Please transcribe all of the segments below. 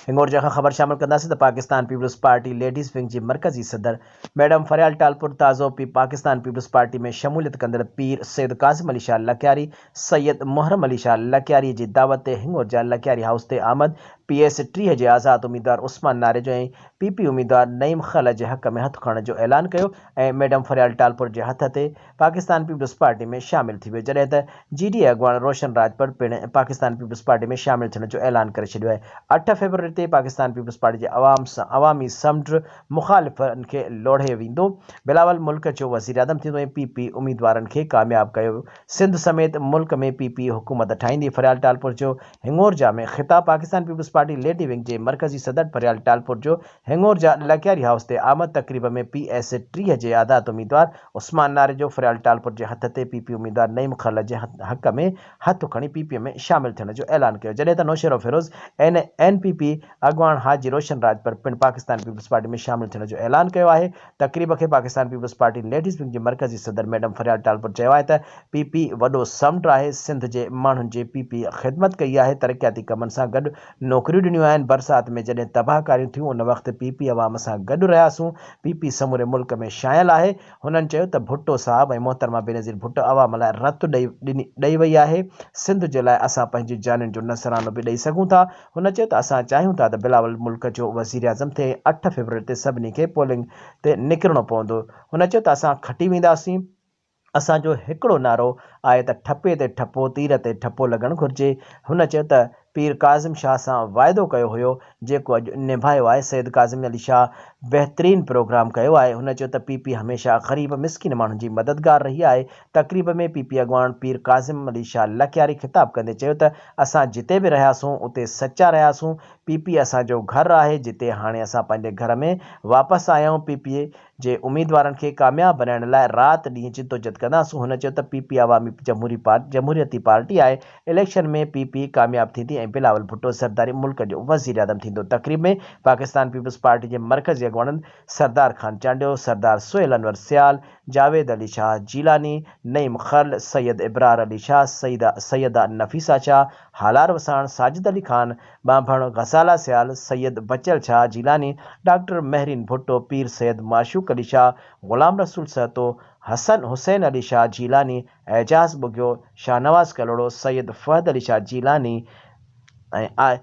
هنڱورجا کان خبر شامل ڪنداسين ته Pakistan peoples party ladies wing جي مرڪزي صدر ميڊم فريال ٽالپر تازو پي پاڪستان پيپلز پارٽي ۾ شموليت ڪندڙ پير سيد ڪاظم علي شاهه لڪياري سيد محرم علي شاهه لڪياري جي دعوت تي هنڱورجا لڪياري هائوس تي آمد پي ايس 30 جي آزاد اميدوار عثمان ناريجو ۽ پي پي اميدوار نعيم خل جي حق ۾ هٿ کڻڻ جو اعلان ڪيو ۽ ميڊم فريال ٽالپر جي هٿ تي پاڪستان پيپلز پارٽي ۾ شامل ٿي ويو جڏهن ته جي ڊي اي اڳواڻ روشن راڄپر پڻ پاڪستان پيپلز پارٽي ۾ شامل ٿيڻ جو اعلان ڪري ڇڏيو آهي. 8 فيبروري تي پاڪستان پيپلز پارٽي جي عوام سان عوامي سمنڊ مخالفن کي لوڙهي ويندو، بلاول ملڪ جو وزيراعظم ٿيندو ۽ پي پي اميدوارن کي ڪامياب ڪيو سنڌ سميت ملڪ ۾ پي پي حڪومت ٺاهيندي، فريال ٽالپر جو هڱورجا ۾ خطاب Pakistan peoples party lady wing جي مرڪزي صدر فريال ٽالپر جو هڱورجا لڪياري هائوس تي آمد تقريب ۾ پي ايس 30 جي آزاد اميدوار عثمان ناريجو فريال ٽالپر جي هٿ تي پي پي اميدوار نعيم خرل جي حق ۾ هٿ کڻي پي پي ۾ شامل ٿيڻ جو اعلان ڪيو جڏهن ته Naushahro Feroze N N P P اڳواڻ حاجي روشن راڄپر پڻ پاڪستان پيپلز پارٽي ۾ شامل ٿيڻ جو اعلان ڪيو آهي تقريب کي Pakistan peoples party ladies wing جي مرڪزي صدر ميڊم فريال ٽالپر چيو آهي ته پي پي وڏو سمنڊ آهي سنڌ جي ماڻهن جي پي پي خدمت ڪئي آهي ترقياتي ڪمن سان گڏ نوڪريون ڏنيون آهن، برسات ۾ جڏهن تباهه ڪاريون ٿيون ان وقت پي پي عوام سان گڏ رهياسون، پي پي سموري ملڪ ۾ شايل آهي، هنن چيو ته ڀٽو صاحب ۽ محترمه بينظير ڀٽو عوام لاء رت ڏئي ڏئي وئي آهي، سنڌ جي لاء اسان پنهنجي جانين جو نذرانو به ڏئي سگهون ٿا، هن چيو ته اسان چاهيون ٿا ته بلاول ملڪ جو وزيراعظم ٿئي ۽ 8 فيبروري تي سڀني کي پولنگ تي نڪرڻو پوندو، هن چيو ته اسان کٽي وينداسين. اسان جو هڪڙو نعرو آهي ته ٺپي تي ٺپو، تير تي ٺپو لڳڻ گهرجي. هن چيو ته پير ڪاظم شاهه سان واعدو ڪيو هيو، جيڪو اڄ نڀايو آهي، سيد ڪاظم علي شاهه بهترين پروگرام ڪيو آهي. هن چيو ته پي پي هميشه غريب مسڪين ماڻهن جي مددگار رهي آهي. تقريب ۾ پي پي اڳواڻ پير ڪاظم علي شاهه لڪياري خطاب ڪندي چيو ته اسان جتي به رهياسون اتي سچا رهياسون، پي پي اسان جو گهر آهي، جتي هاڻي اسان پنهنجي گهر ۾ واپس آيا آهيون، پي پي جي اميدوارن کي ڪامياب بنائڻ لاء رات ڏينهن جدوجھد ڪنداسون، هن چيو ته پي پي عوامي جمهوري جمهوريتي پارٽي آهي، اليڪشن ۾ پي پي ڪامياب ٿيندي ۽ بلاول ڀٽو زرداري ملڪ جو وزيراعظم ٿيندو، تقريب ۾ پاڪستان پيپلز پارٽي جي مرڪزي اڳواڻن سردار خان چانڊيو، سردار سهيل انور سيال، جاويد علي شاهه جيلاني، نعيم خرل، سيد ابرار علي شاهه، سيده سيده نفيسه شاهه، هالار وساڻ، ساجد علي خان، ٻانڀڻ، غزاله سيال، سيد بچل شاهه جيلاني، ڊاڪٽر مهرين ڀٽو، پير سيد معشوق علي شاهه، غلام رسول سهتو، حسن حسين علي شاهه جيلاني، اعجاز ٻگهيو، شاهنواز ڪلهوڙو، سيد فهد علي شاهه جيلاني ۽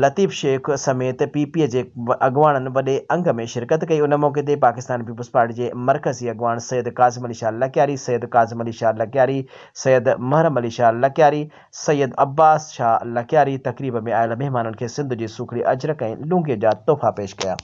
لطيف شيخ سميت پي پي جي اڳواڻن وڏي انگ ۾ شرڪت ڪئي. ان موقعي تي پاڪستان پيپلز پارٽي جي مرڪزي اڳواڻ سيد ڪاظم علي شاهه لڪياري، سيد ڪاظم علي شاهه لڪياري، سيد محرم علي شاهه لڪياري، سيد عباس شاهه لڪياري تقريب ۾ آيل مهمانن کي سنڌ جي سوکڙي اجرڪ ۽ لونگي جا تحفا پيش ڪيا.